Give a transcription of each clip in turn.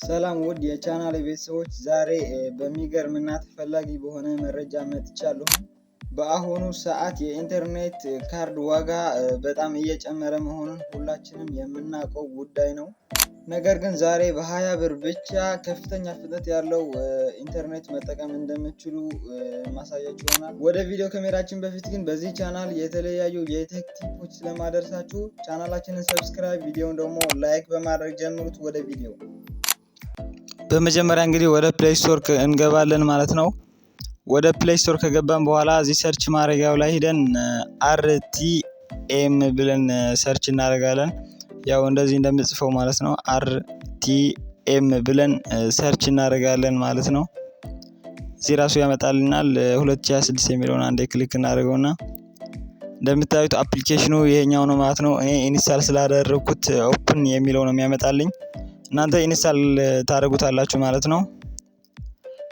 ሰላም ውድ የቻናል ቤተሰቦች፣ ዛሬ በሚገርምና ተፈላጊ በሆነ መረጃ መጥቻለሁ። በአሁኑ ሰዓት የኢንተርኔት ካርድ ዋጋ በጣም እየጨመረ መሆኑን ሁላችንም የምናውቀው ጉዳይ ነው። ነገር ግን ዛሬ በ20 ብር ብቻ ከፍተኛ ፍጥነት ያለው ኢንተርኔት መጠቀም እንደምትችሉ ማሳያችሁ ይሆናል። ወደ ቪዲዮ ከመሄዳችን በፊት ግን በዚህ ቻናል የተለያዩ የ tech tip ኦች ስለማደርሳችሁ ቻናላችንን subscribe፣ ቪዲዮውን ደግሞ like በማድረግ ጀምሩት። ወደ ቪዲዮ። በመጀመሪያ እንግዲህ ወደ Play Store እንገባለን ማለት ነው። ወደ Play Store ከገባን በኋላ እዚህ search ማድረጊያው ላይ ሂደን RTM ብለን search እናደርጋለን። ያው እንደዚህ እንደምጽፈው ማለት ነው። RTM ብለን search እናደርጋለን ማለት ነው። እዚህ ራሱ ያመጣልናል። 2026 የሚለውን አንዴ click እናደርገውና እንደምታዩት application ኑ ይሄኛው ነው ማለት ነው። እኔ install ስላደረግኩት open የሚለው ነው የሚያመጣልኝ። እናንተ install ታደርጉታላችሁ ማለት ነው።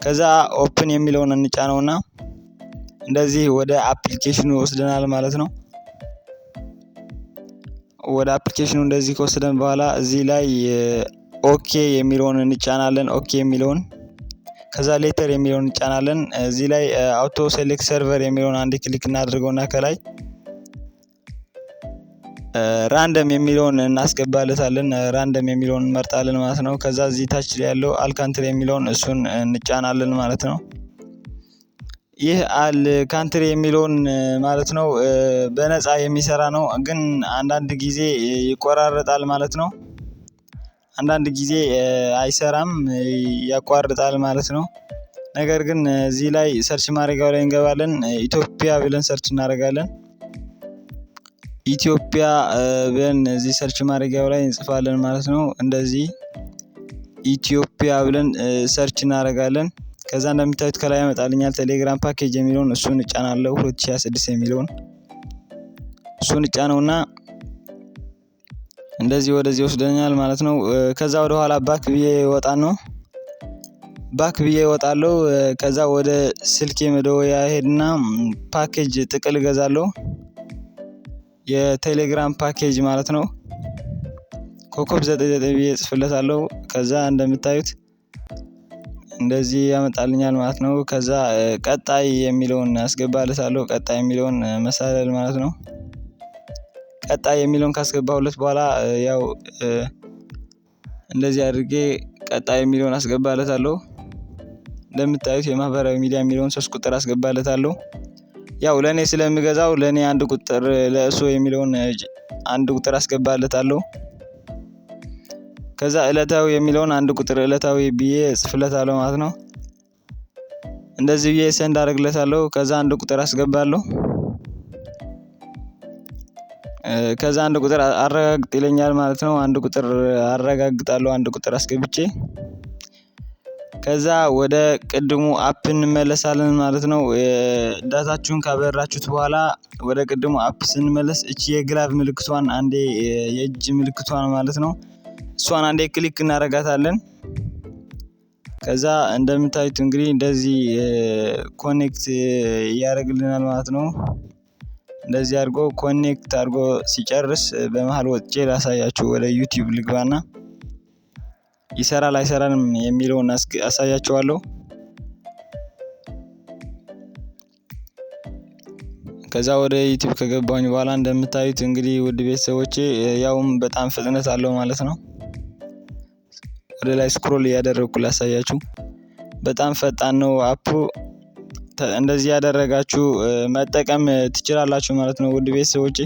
ከዛ open የሚለውን እንጫነውና እንደዚህ ወደ application ኑ ይወስደናል ማለት ነው። ወደ application ኑ እንደዚህ ከወሰደን በኋላ እዚህ ላይ okay የሚለውን እንጫናለን። Okay የሚለውን፣ ከዛ later የሚለውን እንጫናለን። እዚህ ላይ auto select server የሚለውን አንድ click እናድርገውና ከላይ random የሚለውን እናስገባለታለን። Random የሚለውን እንመርጣለን ማለት ነው። ከዛ እዚህ ታች ያለው all country የሚለውን እሱን እንጫናለን ማለት ነው። ይህ all country የሚለውን ማለት ነው በነፃ የሚሰራ ነው፣ ግን አንዳንድ ጊዜ ይቆራረጣል ማለት ነው። አንዳንድ ጊዜ አይሰራም፣ ያቋርጣል ማለት ነው። ነገር ግን እዚህ ላይ search ማድረጊያው ላይ እንገባለን። ኢትዮጵያ ብለን search እናደርጋለን። ኢትዮጵያ ብለን እዚህ search ማድረጊያው ላይ እንጽፋለን ማለት ነው። እንደዚህ ኢትዮጵያ ብለን search እናደርጋለን። ከዛ እንደምታዩት ከላይ ያመጣልኛል ቴሌግራም ፓኬጅ የሚለውን፣ እሱን እጫናለሁ። 2026 የሚለውን እሱን እጫነውና እንደዚህ ወደዚህ ወስደኛል ማለት ነው። ከዛ ወደ ኋላ back ብዬ እወጣለሁ። Back ብዬ እወጣለሁ። ከዛ ወደ ስልኬ መደወያ ሄድና ፓኬጅ ጥቅል እገዛለሁ። የቴሌግራም ፓኬጅ ማለት ነው። ኮከብ 99 ብዬ እጽፍለታለሁ። ከዛ እንደምታዩት እንደዚህ ያመጣልኛል ማለት ነው። ከዛ ቀጣይ የሚለውን አስገባለታለሁ። ቀጣይ የሚለውን መሳለል ማለት ነው። ቀጣይ የሚለውን ካስገባሁለት በኋላ ያው እንደዚህ አድርጌ ቀጣይ የሚለውን አስገባለታለሁ። እንደምታዩት የማህበራዊ ሚዲያ የሚለውን ሶስት ቁጥር አስገባለታለሁ። ያው ለኔ ስለምገዛው ለኔ አንድ ቁጥር፣ ለእሱ የሚለውን አንድ ቁጥር አስገባለታለሁ። ከዛ እለታዊ የሚለውን አንድ ቁጥር እለታዊ ብዬ እጽፍለታለሁ ማለት ነው። እንደዚህ ብዬ send አደርግለታለሁ። ከዛ አንድ ቁጥር አስገባለሁ። ከዛ አንድ ቁጥር አረጋግጥ ይለኛል ማለት ነው። አንድ ቁጥር አረጋግጣለሁ፣ አንድ ቁጥር አስገብቼ። ከዛ ወደ ቅድሙ app እንመለሳለን ማለት ነው። Data ችሁን ካበራችሁት በኋላ ወደ ቅድሙ app ስንመለስ እቺ የ glove ምልክቷን አንዴ፣ የእጅ ምልክቷን ማለት ነው። እሷን አንዴ click እናደርጋታለን። ከዛ እንደምታዩት እንግዲህ እንደዚህ connect ያደርግልናል ማለት ነው። እንደዚህ አድርጎ connect አድርጎ ሲጨርስ በመሃል ወጥቼ ላሳያችሁ። ወደ YouTube ልግባና ይሰራል አይሰራም የሚለውን አሳያችኋለሁ። ከዛ ወደ YouTube ከገባሁኝ በኋላ እንደምታዩት እንግዲህ ውድ ቤተሰቦቼ ያውም በጣም ፍጥነት አለው ማለት ነው። ወደ ላይ scroll እያደረግኩ ላሳያችሁ። በጣም ፈጣን ነው app ኡ። እንደዚህ ያደረጋችሁ መጠቀም ትችላላችሁ ማለት ነው ውድ ቤተሰቦቼ።